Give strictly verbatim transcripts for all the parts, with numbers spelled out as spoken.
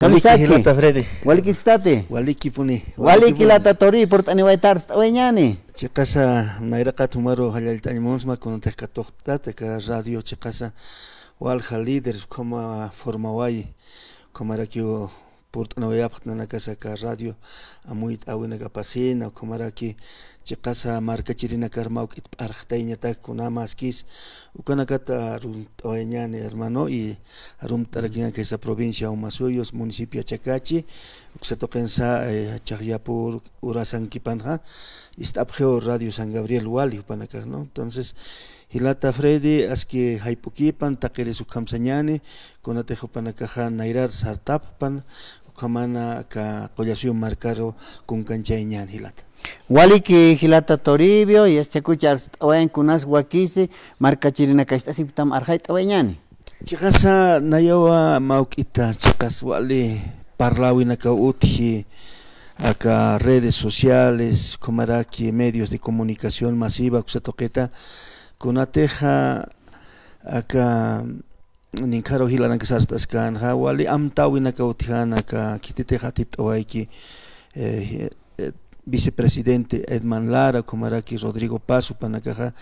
Waliki, jilata Freddy. Walikistati. Walikipuni. Waliki jilata Tori, purt'aniwayta arst'awayañäni. Chiqasa nayraqat jumaru jallallt'añ munsma, kunatix katuqt'at aka radio chiqasa walja líderes ukhama formawayi, ukhamarakiw purt'aniwayapxta nanakasa aka radio amuyt'äwinakapasina, ukhamaraki chiqasa markachirinakar mawk'it p'arxtayañatak kunamaskis, ukanakata arumt'awayañäni, hermano, y arumt'arakiñäni aka provincia Omasuyos, municipio Achacachi, uksa tuqinsa, eh, Chaqyapur urasankipanxa, ist'apxiw Radio San Gabriel wali jupanakax, ¿no? Entonces, jilata Freddy, aski jayp'ukipan, taqiris ukham sañäni, kunatix jupanakaxa nayrar sartapxpan, ukhamana aka Qullasuyu markaru kunkanchayañäni jilata. Waliki jilata Toribio, yasta kucha arst'awayañ kunas wakisi, markachirinakax ist'asipktam arxayt'awayañäni. Chiqasa nayawa mawk'ita, chiqas wali parläwinakaw utji, aka redes sociales, ukhamaraki medios de comunicación masiva, uksa tuqita, kunatixa, aka, ninkharaw jilanakasa arst'askänxa, wali amtäwinakaw utjäna, aka khititix atipt'awayki, eh, eh, vicepresidente Edman Lara, ukhamaraki Rodrigo Paz, jupanakaxa,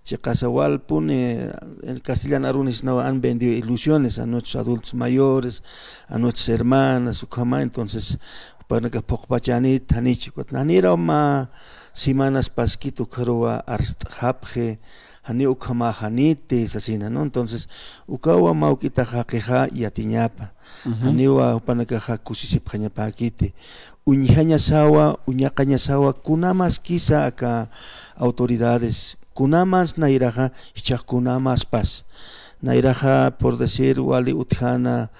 chiqasa walpuni, el castellano arunïsnawa, han vendido ilusiones a nuestros adultos mayores, a nuestras hermanas, ukhama, entonces, jupanakax phuqpachänit, janich, ukat, naniraw mä semanas paskit ukharuwa arst'xapxi, janiw ukhamax janiti sasina, ¿no? Entonces, ukawa mawk'itax jaqixa yatiñapa. Janiwa jupanakaxa kusisipxañapäkiti. Uñjañasawa, uñaqañasawa, kunamaskisa aka autoridades, kunamans nayraxa, jichhax kunamaspas. Nayraxa, por decir, wali utjäna,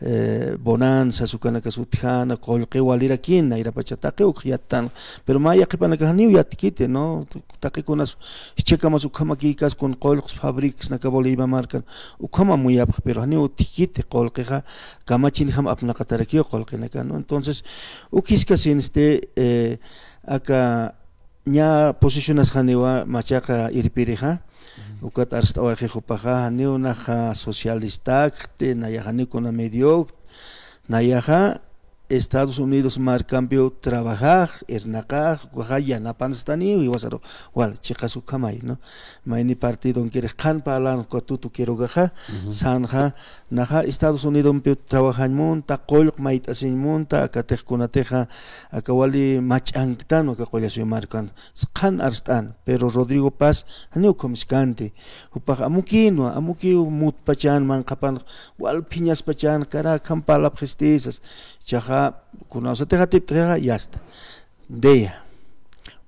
eh, bonanzas, ukanakas utjäna, qullqi walirakïn, nayrapacha taqi ukx yattan. Pero mä yaqhipanakax janiw yatkiti, ¿no? Taqikunas, jichhakamas ukhamakïkaskun qullqs, fabricsnaka Bolivia markan, ukham amuyapxi, pero janiw utjkiti qullqixa, kamachinjam apnaqatarakiw qullqinaka, ¿no? Entonces, uk jiskasïnsti, eh, aka ña posicionasxaniwa machaqa irpirixa, ukat arst'awayxi jupaxa, janiw naxa socialistakti, nayaxa janiw kuna mediokti, nayaxa Estados Unidos markampiw trabajax, irnaqax, ukaxa yanapanstaniw, jiwasarux wal, chiqas ukhamay, ¿no? Mayni partidonkirix qhan parlan uka tutukir ukaxa, sänxa, naxa Estados Unidosmpiw trabajañ munta, qullq mayt'asiñ munta, akatix kunatixa, aka wali mach'anktanwa aka Qullasuyu markan, qhan arst'an, pero Rodrigo Paz, janiw ukham skanti, jupax amukïnwa, amukiw mutpachan, manqhapan, wal phiñaspachan, kara, akham parlapxistisas, jichhaxa, kunawsatix atipt'ixa, yasta. Deya.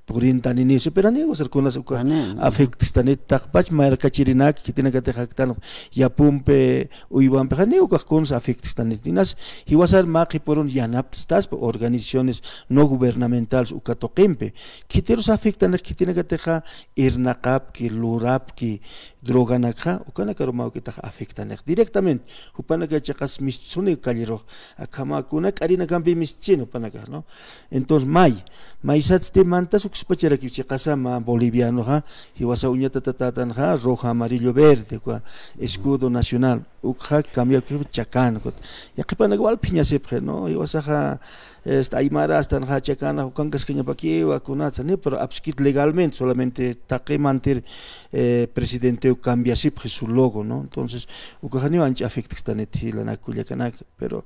Purintaniniw, pero janiw, o sea, kunas uka afectstanit taqpach, markachirinak, khitinakatix jaktan, yapumpi, uywampi, janiw ukax kuns afectstanit. Inas, jiwasar mä qhipürun yanaptstaspa organizaciones no gubernamentales uka tuqimpi. Khitirus afectanix, khitinakatixa irnaqapki, lurapki, droganakxa, ukanakaru mawk'itax afectanix directamente. Jupanaka chiqas mistsuni callirux, akhama kuna k'arinakampi mistchin jupanakax, ¿no? Entonces, may, maysatsti mantas ukspacharakiw chiqasa mä bolivianoxa, jiwasa uñatatatätanxa, rojo, amarillo, verde, uka escudo nacional, ukxa cambiakiw chakana, ukat. Yaqhipanak wal phiñasipxi, ¿no? Jiwasaxa, este, aymara astanxa chakana, ukankaskañapakiwa, kunatsa, ¿no? Pero apskit legalmente, solamente taqi mantir, eh, presidente cambiasipxi su logo, ¿no? Entonces, ukaxaniw ancha afectstanit jilanak kullakanaka. Pero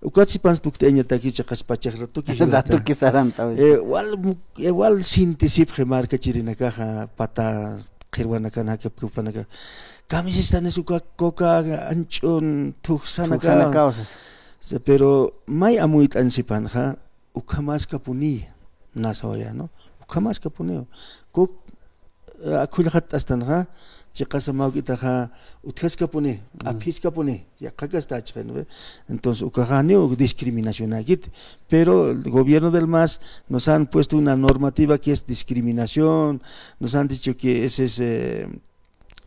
ukat sipans tukt'ayañataki chiqas pachax ratuki jilata. Ratuki sarantawi. Eh, wal mu-, eh, wal sintisipxi markachirinakaxa pata qhirwanakan jakapki jupanaka. Kamisistan es uka coca anch'un thujsanaka. Thujsanaka, o sea. Pero may amuyt'añ sipanxa, ukhamaskapuni, nasawaya, ¿no? Ukhamaskapuni. Kuk, eh, akhullxatt'astanxa, chiqasa mawk'itaxa, utjaskapuni, q'aphiskapuni, yaqhakastachxi, ¿no ve? Entonces, ukaxa janiw discriminacionakiti. Pero el gobierno del mas nos han puesto una normativa que es discriminación, nos han dicho que ese es, eh,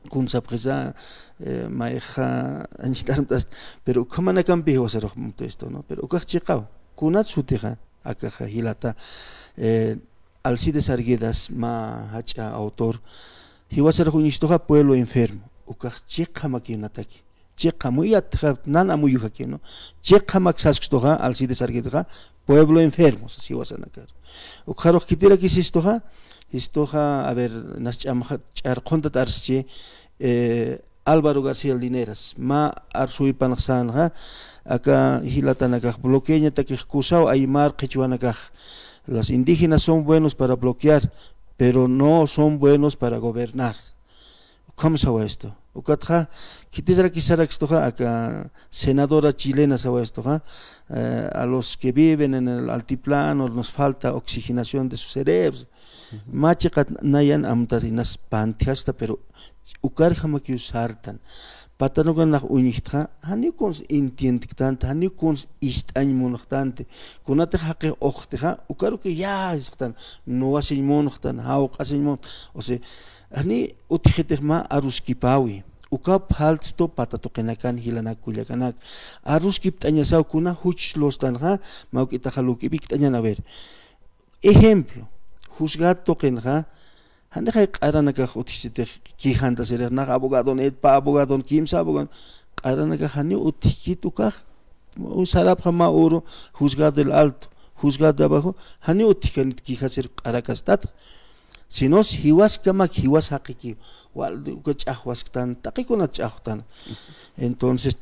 kunsapxisa, eh, mayxa, anchitarmt'ast, pero ukhamanakampi jiwasarux mutesto, ¿no? Pero ukax chiqaw, kunat sutixa, akaxa jilata, eh, Alcides Arguedas, mä jach'a autor, jiwasarux uñistuxa Pueblo Enfermo, ukax chiqamakinataki, Chiqa, amuy yatxapxta, nan amuyujakï, ¿no? Chiqa mak sasktuxa, Alcides Arguedoxa, pueblo enfermo, sas jiwasanakar. Ukxarux khitirakï sistuxa, sistuxa, a ver, nas ch'amxa, ch'arquntat arschi, eh, Álvaro García Linera, mä arsuwipanx sänxa, aka jilatanakax bloqueañatakix kusaw aymar qhichwanakax. Los indígenas son buenos para bloquear, pero no son buenos para gobernar. ¿Cómo sawa esto? Ukatxa, khitisaraki sarakstuxa, aka senadora chilena sawa estuxa, eh, a los que viven en el altiplano nos falta oxigenación de sus cerebros. Mä chiqat nayan amtarinas pantjasta, pero ukarjamakiw sartan. Patanukan nax uñjtxa, janiw kuns entiendktanti, janiw kuns ist'añ munxtanti. Kunatix jaqix uxtixa, ukaruki ya, jisxtan, nuwasiñ munxtan, jawq'asiñ munxtan. O sea, jani utjxitix mä aruskipäwi. Uka phaltstu pata tuqinakan, jilanak kullakanak. Aruskipt'añasaw kuna juch lustanxa, mä juk'itaxa luk'ipïkt'añan, a ver. Ejemplo, juzgad tuqinxa, janixay q'aranakax utjchitix quejantasirix, nax abogadon, etpa abogadon, kimsa abogadon, q'aranakax janiw utjkit ukax, sarapxa mä uru, juzgad del alto, juzgad de abajo, janiw utjkanit quejasir q'arakastat, sino jiwaskamak, jiwas jaqikiw, wal uka ch'axwasktan, taqikunat ch'axwtan. Entonces,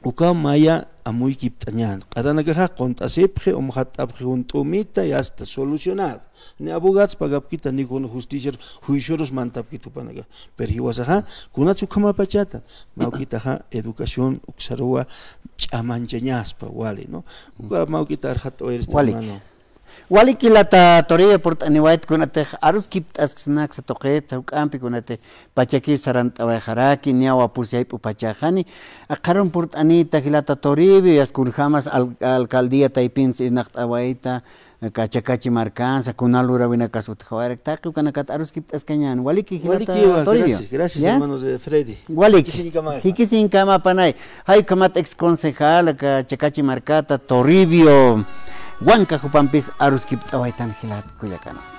ukaw maya amuykipt'añän. Q'aranakaxa qunt'asipxi, umxatt'apxi junt'ümita, ya está solucionado. Ni abogados pagapkita, ni jun justiciar juiciorus mantapkit jupanakax. Pero jiwasaxa, kunats ukhamapachata. Mä juk'itaxa educación uksaruwa ch'amanchañaspa, wali, ¿no? Uka mä juk'ita arxatt'awayirista, walik, hermano. Walik jilata Toribio purt'aniwayt, kunatix aruskipt'asksnaksa tuqitsa juk'ampi, kunatix pachakiw sarant'awayxaraki, niyaw apus yayp'u pachaxani. Aqharun purt'anita jilata Toribio, yas kunjamas al-, alcaldía taypinsa irnaqt'awayta, aka Chacachi markansa, kuna lurawinakas utjawayarak, taqi ukanakat aruskipt'askañän. Waliki jilata Toribio. Gracias, gracias, hermanos de Freddy. Walik. Jikisiñkama. Jikisiñkama panay. Jay ukhamat ex concejal, aka Chacachi markata, Toribio Huanca, jupampis aruskipt'awaytan jilat kullakanaka.